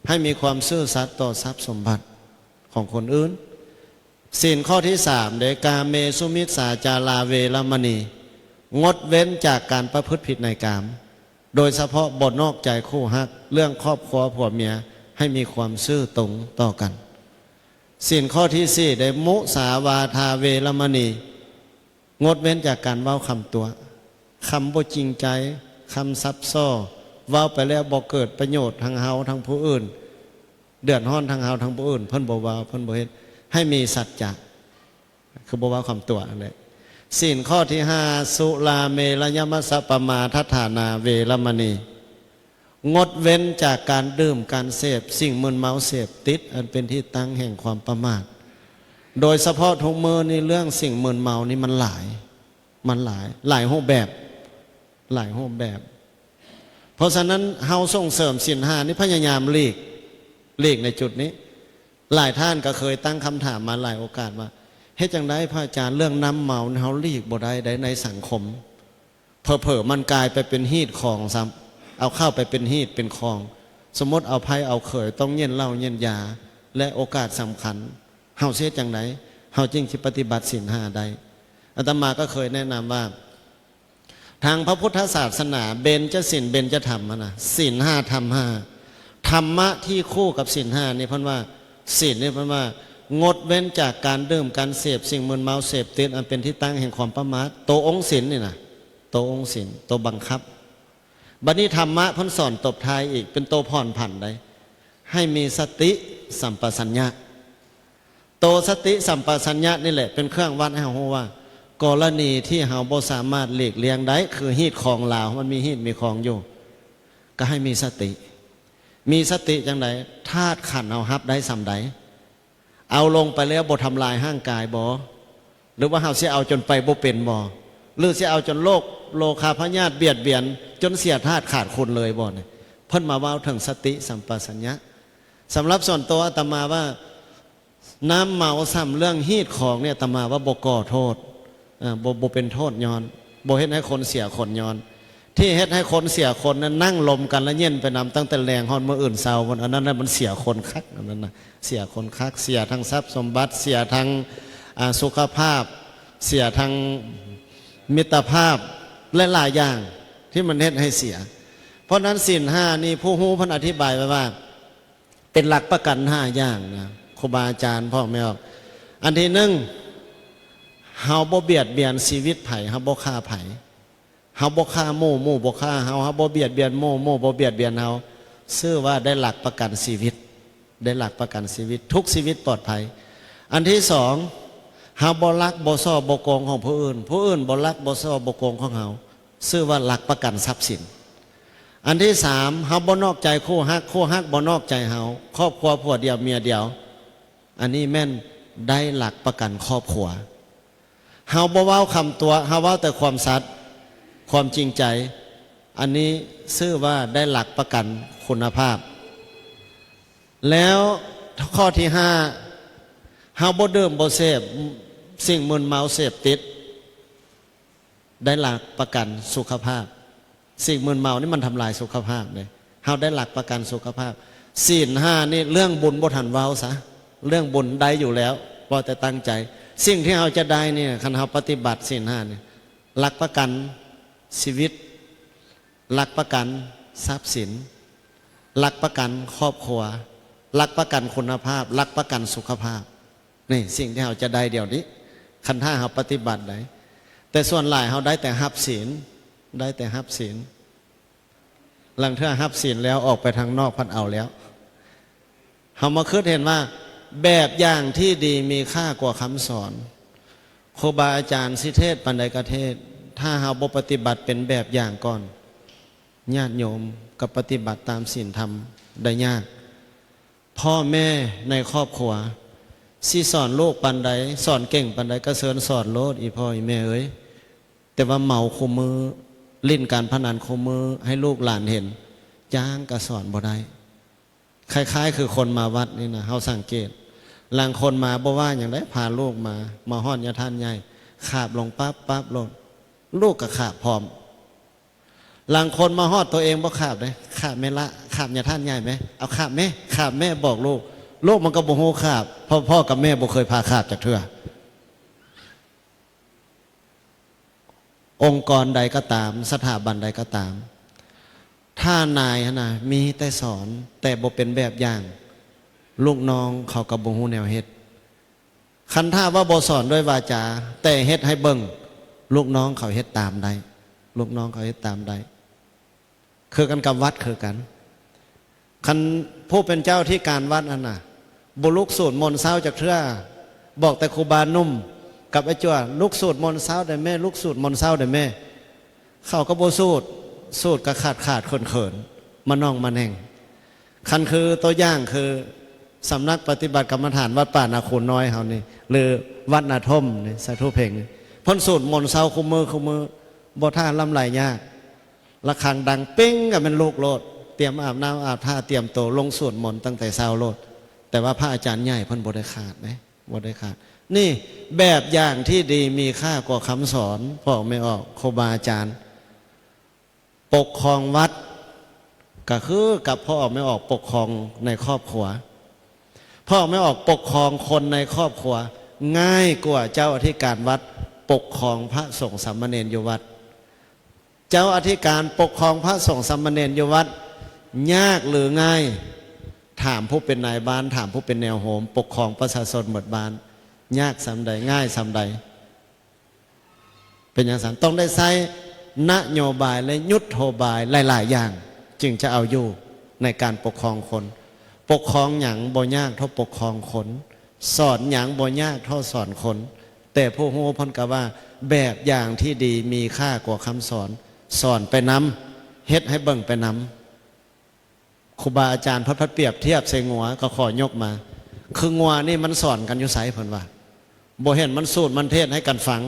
ໃຫ້ມີຄວາມຊື່ສັດຕໍ່ຊັບສົມບັດຂອງຄົນອື່ນ. ສິນຂໍ້ທີສາມເດ້ ກາເມສຸມິດສາຈາລາເວລະມະນີ ງົດເວັ້ນຈາກການປະພຶດຜິດໃນກາມ, ໂດຍສະເພາະບໍ່ນອກໃຈຄູ່ຮັກ, ເລື່ອງຄອບຄົວຜົວເມຍ ໃຫ້ມີຄວາມຊື່ຕົງຕໍ່ກັນ. ສິນຂໍ້ທີສີ່ເດ້ ມຸສາວາທາເວລະມະນີ ງົດເວັ້ນຈາກການເວົ້າຄຳຕົວະ, ຄຳບໍ່ຈິງໃຈ, ຄຳສັບສໍ້, ເວົ້າໄປແລ້ວບໍ່ເກີດປະໂຫຍດທັງເຮົາທັງຜູ້ອື່ນ, ເດືອດຮ້ອນທັງເຮົາທັງຜູ້ອື່ນ, ເພິ່ນບໍ່ເວົ້າ, ເພິ່ນບໍ່ເຮັດ, ໃຫ້ມີສັດຈະ. ຄືບໍ່ເວົ້າຄຳຕົວະຫັ້ນແຫຼະ. ສິນຂໍ້ທີຫ້າ ສຸລາເມລະຍະມັດສະປະມາທັດຖານາເວລະມະນີ ງົດເວັ້ນຈາກການດື່ມການເສບສິ່ງມຶນເມົາເສບຕິດ ອັນເປັນທີ່ຕັ້ງແຫ່ງຄວາມປະໝາດ. ໂດຍສະເພາະທຸກມື້ນີ້ ເລື່ອງສິ່ງມຶນເມົານີ້ມັນຫຼາຍ, ມັນຫຼາຍ, ຫຼາຍຮູບແບບ, ຫຼາຍຮູບແບບ. ເພາະສະນັ້ນ ເຮົາສົ່ງເສີມສິນຫ້ານີ້ ພະຍາຍາມຫຼີກ, ຫຼີກໃນຈຸດນີ້. ຫຼາຍທ່ານກໍເຄີຍຕັ້ງຄຳຖາມມາຫຼາຍໂອກາດວ່າ ເຮັດຈັ່ງໃດພະອາຈານ ເລື່ອງນ້ຳເມົາເຮົາຫຼີກບໍ່ໄດ້ໃດໃນສັງຄົມ, ເຜີໆມັນກາຍໄປເປັນຮີດຄອງຊ້ຳ, ເອົາເຂົ້າໄປເປັນຮີດເປັນຄອງ, ສົມມຸດເອົາໃພ້ເອົາເຂີຍຕ້ອງເຢັນເຫຼົ້າເຢັນຢາ ແລະ ໂອກາດສຳຄັນ ເຮົາຊິເຮັດຈັ່ງໃດ ເຮົາຈຶ່ງຊິປະຕິບັດສິນຫ້າໄດ້? ອາດຕະມາກໍເຄີຍແນະນຳວ່າ ທາງພະພຸດທະສາສະໜາ ເບັນຈະສິນ ເບັນຈະທຳຫັ້ນນະ, ສິນຫ້າ ທຳຫ້າ, ທຳມະທີ່ຄູ່ກັບສິນຫ້ານີ້ ເພິ່ນວ່າ ສິນນີ້ ເພິ່ນວ່າ ງົດເວັ້ນຈາກການດື່ມ ການເສບສິ່ງມຶນເມົາເສບຕິດ ອັນເປັນທີ່ຕັ້ງແຫ່ງຄວາມປະໝາດ. ໂຕອົງສິນນີ້ນະ, ໂຕອົງສິນ, ໂຕບັງຄັບ. ບັດນີ້ທຳມະເພິ່ນສອນຕົບທ້າຍອີກ ເປັນໂຕຜ່ອນຜັນໃດ໋, ໃຫ້ມີສະຕິສຳປະສັນຍະ. ໂຕສະຕິສຳປະສັນຍະນີ້ແຫຼະ ເປັນເຄື່ອງວັດໃຫ້ເຮົາຮູ້ວ່າ ກໍລະນີທີ່ເຮົາບໍ່ສາມາດຫຼີກລ່ຽງໄດ້ ຄືຮີດຄອງລາວ ມັນມີຮີດມີຄອງຢູ່, ກໍໃຫ້ມີສະຕິ. ມີສະຕິຈັ່ງໃດ? ທາດຂັນເຮົາຮັບໄດ້ສ່ຳໃດ? ເອົາລົງໄປແລ້ວບໍ່ທຳລາຍຮ່າງກາຍບໍ? ຫຼືວ່າເຮົາຊິເອົາຈົນໄປບໍ່ເປັນບໍ? ຫຼືຊິເອົາຈົນໂລກ ໂລຄາພະຍາດບຽດບຽນ ຈົນເສຍທາດຂາດຄຸນເລີຍບໍນີ້? ເພິ່ນມາເວົ້າເຖິງສະຕິສຳປະສັນຍະ. ສຳລັບສ່ວນໂຕອາດຕະມາວ່າ ນ້ຳເມົາຊ້ຳເລື່ອງຮີດຄອງນີ້ ອາດຕະມາວ່າບໍ່ກໍ່ໂທດ, ເອີ ບໍ່ ບໍ່ເປັນໂທດຍ້ອນ, ບໍ່ເຮັດໃຫ້ຄົນເສຍຄົນຍ້ອນ. ທີ່ເຮັດໃຫ້ຄົນເສຍຄົນນັ້ນ ນັ່ງລົມກັນແລ້ວເຢັນໄປນຳຕັ້ງແຕ່ແລງຮອດມື້ອື່ນເຊົ້າພຸ້ນ, ອັນນັ້ນນະມັນເສຍຄົນຄັກ, ອັນນັ້ນນະເສຍຄົນຄັກ, ເສຍທັງຊັບສົມບັດ, ເສຍທັງ ອາ ສຸຂະພາບ, ເສຍທັງມິດຕະພາບ ແລະ ຫຼາຍຢ່າງທີ່ມັນເຮັດໃຫ້ເສຍ. ເພາະນັ້ນ ສິນຫ້ານີ້ ຜູ້ຮູ້ເພິ່ນອະທິບາຍໄວ້ວ່າ ເປັນຫຼັກປະກັນຫ້າຢ່າງນະ ຄູບາອາຈານ ພໍ່ແມ່ອອກ. ອັນທີໜຶ່ງ ເຮົາບໍ່ບຽດບຽນຊີວິດໃຜ, ເຮົາບໍ່ຂ້າໃຜ, ເຮົາບໍ່ຂ້າໝູ່, ໝູ່ບໍ່ຂ້າເຮົາ, ເຮົາບໍ່ບຽດບຽນໝູ່, ໝູ່ບໍ່ບຽດບຽນເຮົາ, ຊື່ວ່າໄດ້ຫຼັກປະກັນຊີວິດ, ໄດ້ຫຼັກປະກັນຊີວິດ, ທຸກຊີວິດປອດໄພ. ອັນທີສອງ ເຮົາບໍ່ລັກ, ບໍ່ສໍ້, ບໍ່ໂກງຂອງຜູ້ອື່ນ, ຜູ້ອື່ນບໍ່ລັກ, ບໍ່ສໍ້, ບໍ່ໂກງຂອງເຮົາ, ຊື່ວ່າຫຼັກປະກັນຊັບສິນ. ອັນທີສາມ ເຮົາບໍ່ນອກໃຈຄູ່ຮັກ, ຄູ່ຮັກບໍ່ນອກໃຈເຮົາ, ຄອບຄົວຜົວດຽວເມຍດຽວ, ອັນນີ້ແມ່ນໄດ້ຫຼັກປະກັນຄອບຄົວ. ເຮົາບໍ່ເວົ້າຄຳຕົວະ, ເຮົາເວົ້າແຕ່ຄວາມສັດ, ຄວາມຈິງໃຈ, ອັນນີ້ຊື່ວ່າໄດ້ຫຼັກປະກັນຄຸນນະພາບ. ແລ້ວຂໍ້ທີຫ້າ ເຮົາບໍ່ດື່ມບໍ່ເສບສິ່ງມຶນເມົາເສບຕິດ. ໄດ້ຫຼັກປະກັນສຸຂະພາບ. ສິ່ງມຶນເມົານີ້ມັນທຳລາຍສຸຂະພາບເດ້. ເຮົາໄດ້ຫຼັກປະກັນສຸຂະພາບ. ສິນຫ້ານີ້ເລື່ອງບຸນບໍ່ທັນເວົ້າຊະ. ເລື່ອງບຸນໄດ້ຢູ່ແລ້ວ, ເວົ້າແຕ່ຕັ້ງໃຈ. ສິ່ງທີ່ເຮົາຈະໄດ້ນີ້ ຄັນເຮົາປະຕິບັດສິນຫ້ານີ້ ຫຼັກປະກັນຊີວິດ, ຫຼັກປະກັນຊັບສິນ, ຫຼັກປະກັນຄອບຄົວ, ຫຼັກປະກັນຄຸນນະພາບ, ຫຼັກປະກັນສຸຂະພາບ. ນີ້ສິ່ງທີ່ເຮົາຈະໄດ້ດຽວນີ້ ຄັນຖ້າເຮົາປະຕິບັດໄດ້. ແຕ່ສ່ວນຫຼາຍເຮົາໄດ້ແຕ່ຮັບສິນ, ໄດ້ແຕ່ຮັບສິນ. ລາງເທື່ອຮັບສິນແລ້ວອອກໄປທາງນອກພັດເອົາແລ້ວ. ເຮົາມາຄິດເຫັນວ່າ ແບບຢ່າງທີ່ດີມີຄ່າກວ່າຄຳສອນ. ຄູບາອາຈານຊິເທດປານໃດກໍເທດ, ຖ້າເຮົາບໍ່ປະຕິບັດເປັນແບບຢ່າງກ່ອນ, ຍາດໂຍມກໍປະຕິບັດຕາມສິນທຳໄດ້ຍາກ. ພໍ່ແມ່ໃນຄອບຄົວຊິສອນລູກປານໃດ, ສອນເກັ່ງປານໃດກໍເຊີນສອນໂລດ ອີພໍ່ອີແມ່ເອີຍ. ແຕ່ວ່າເມົາຄູ່ມື້, ຫຼິ້ນການພະນັນຄູ່ມື້ໃຫ້ລູກຫຼານເຫັນ, ຈ້າງກໍສອນບໍ່ໄດ້. ຄ້າຍໆຄືຄົນມາວັດນີ້ນະ, ເຮົາສັງເກດ, ລາງຄົນມາບໍ່ວ່າຫຍັງໃດ, ພາລູກມາ, ມາຮອດຍາທ່ານໃຫຍ່, ຂາບລົງປັບໆໂລດ, ລູກກໍຂາບພ້ອມ. ລາງຄົນມາຮອດໂຕເອງບໍ່ຂາບເດ້, ຂາບແມ່ລະ, ຂາບຍາທ່ານໃຫຍ່ແມ່, ເອົາຂາບແມ່, ຂາບແມ່, ບອກລູກ. ລູກມັນກໍບໍ່ຮູ້ຂາບ, ເພາະພໍ່ກັບແມ່ບໍ່ເຄີຍພາຂາບຈັກເທື່ອ. ອົງກອນໃດກໍຕາມ, ສະຖາບັນໃດກໍຕາມ, ຖ້ານາຍຫັ້ນນະ ມີແຕ່ສອນ ແຕ່ບໍ່ເປັນແບບຢ່າງ, ລູກນ້ອງເຂົາກໍບໍ່ຮູ້ແນວເຮັດ. ຄັນຖ້າວ່າບໍ່ສອນດ້ວຍວາຈາ, ແຕ່ເຮັດໃຫ້ເບິ່ງ, ລູກນ້ອງເຂົາເຮັດຕາມໄດ້, ລູກນ້ອງເຂົາເຮັດຕາມໄດ້. ຄືກັນກັບວັດຄືກັນ. ຄັນຜູ້ເປັນເຈົ້າທີ່ການວັດຫັ້ນນະ ບໍ່ລຸກສູດມົນເຊົ້າຈັກເທື່ອ, ບອກແຕ່ຄູບາໜຸ່ມກັບໄອ້ຈົວ, ລຸກສູດມົນເຊົ້າເດີ້ແມ່, ລຸກສູດມົນເຊົ້າເດີ້ແມ່. ເຂົາກໍບໍ່ສູດ, ສູດກໍຂາດໆເຂີນໆ, ມະໜ່ອງມະແໜ່ງ. ຄັນຄືຕົວຢ່າງຄືສຳນັກປະຕິບັດກຳມະຖານວັດປ່ານາຄູນນ້ອຍເຮົານີ້ ຫຼື ວັດນາທົມນີ້, ສາທຸເພັງນີ້, ເພິ່ນສູດມົນເຊົ້າຄູ່ມື້, ຄູ່ມື້, ບໍ່ທ່າລຳໄລຍາກ. ລະຄັງດັງເປັ້ງກໍແມ່ນລຸກໂລດ, ຕຽມອາບນ້ຳອາບທ່າ, ຕຽມໂຕລົງສູດມົນຕັ້ງແຕ່ເຊົ້າໂລດ. ແຕ່ວ່າພະອາຈານໃຫຍ່ເພິ່ນບໍ່ໄດ້ຂາດເດ້, ບໍ່ໄດ້ຂາດ. ນີ້ແບບຢ່າງທີ່ດີມີຄ່າກວ່າຄຳສອນພໍ່ອອກແມ່ອອກ, ຄູບາອາຈານ. ປົກຄອງວັດກໍຄືກັບພໍ່ອອກແມ່ອອກປົກຄອງໃນຄອບຄົວ. ພໍ່ອອກແມ່ອອກປົກຄອງຄົນໃນຄອບຄົວງ່າຍກວ່າເຈົ້າອະທິການວັດປົກຄອງພະສົງສາມະເນນຢູ່ວັດ. ເຈົ້າອະທິການປົກຄອງພະສົງສາມະເນນຢູ່ວັດຍາກຫຼືງ່າຍ? ຖາມຜູ້ເປັນນາຍບ້ານ, ຖາມຜູ້ເປັນແນວໂຮມປົກຄອງປະຊາຊົນໝົດບ້ານ, ຍາກສ່ຳໃດ, ງ່າຍສ່ຳໃດ? ເປັນຫຍັງຊັ້ນ? ຕ້ອງໄດ້ໃຊ້ນະໂຍບາຍ ແລະ ຍຸດໂທບາຍຫຼາຍໆຢ່າງ ຈຶ່ງຈະເອົາຢູ່ໃນການປົກຄອງຄົນ. ປົກຄອງຫຍັງບໍ່ຍາກເທົ່າປົກຄອງຄົນ, ສອນຫຍັງບໍ່ຍາກເທົ່າສອນຄົນ. ແຕ່ຜູ້ຮູ້ເພິ່ນກໍວ່າ ແບບຢ່າງທີ່ດີມີຄ່າກວ່າຄຳສອນ, ສອນໄປນຳ, ເຮັດໃຫ້ເບິ່ງໄປນຳ. ຄູບາອາຈານເພິ່ນພັດປຽບທຽບໃສ່ງົວ ກໍຂໍຍົກມາ, ຄືງົວນີ້ມັນສອນກັນຢູ່ໃສເພິ່ນວ່າ? ບໍ່ເຫັນມັນສູດມັນເທດໃຫ້ກັນຟັງ,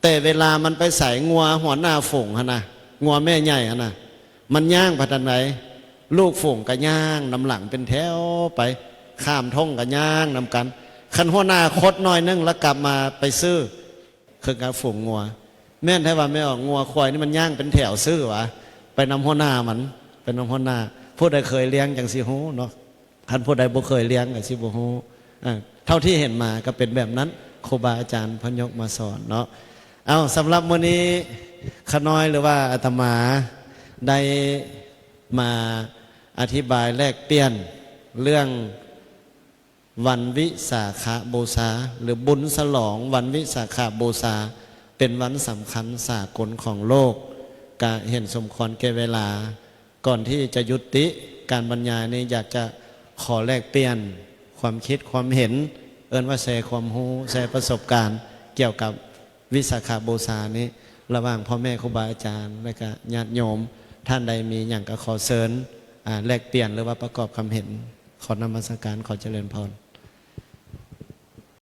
ແຕ່ເວລາມັນໄປໃສ ງົວຫົວໜ້າຝູງຫັ້ນນະ, ງົວແມ່ໃຫຍ່ຫັ້ນນະ, ມັນຍ່າງໄປທາງໃດ ລູກຝູງກໍຍ່າງນຳຫຼັງເປັນແຖວໄປ, ຂ້າມທົ່ງກໍຍ່າງນຳກັນ. ຄັນຫົວໜ້າຄົດໜ້ອຍໜຶ່ງ ແລ້ວກັບມາໄປຊື່ ຄືກັບຝູງງົວ. ແມ່ນແທ້ວ່າແມ່ອອກ, ງົວຄວາຍນີ້ມັນຍ່າງເປັນແຖວຊື່ຫວາ, ໄປນຳຫົວໜ້າມັນ, ໄປນຳຫົວໜ້າ. ຜູ້ໃດເຄີຍລ້ຽງຈັ່ງຊິຮູ້ເນາະ, ຄັນຜູ້ໃດບໍ່ເຄີຍລ້ຽງກໍຊິບໍ່ຮູ້. ເອີ ເທົ່າທີ່ເຫັນມາກໍເປັນແບບນັ້ນ, ຄູບາອາຈານເພິ່ນຍົກມາສອນເນາະ. ເອົາ, ສຳລັບມື້ນີ້ ຂະນ້ອຍ ຫຼືວ່າອາດຕະມາ ໄດ້ມາອະທິບາຍແລກປ່ຽນເລື່ອງ ວັນວິສາຂະບູຊາ ຫຼື ບຸນສະຫຼອງວັນວິສາຂະບູຊາ ເປັນວັນສຳຄັນສາກົນຂອງໂລກ, ກະເຫັນສົມຄວນແກ່ເວລາ. ກ່ອນທີ່ຈະຍຸຕິການບັນຍາຍນີ້, ຢາກຈະຂໍແລກປ່ຽນຄວາມຄິດຄວາມເຫັນ, ເອີ້ນວ່າແຊຄວາມຮູ້, ແຊປະສົບການກ່ຽວກັບວິສາຂະບູຊານີ້ ລະຫວ່າງພໍ່ແມ່ຄູບາອາຈານ ແລະກະຍາດໂຍມ. ທ່ານໃດມີຫຍັງກະຂໍເຊີນ, ອາ, ແລກປ່ຽນ ຫຼືວ່າປະກອບຄຳເຫັນ. ຂໍນະມັດສະການ, ຂໍຈະເລີນພອນ.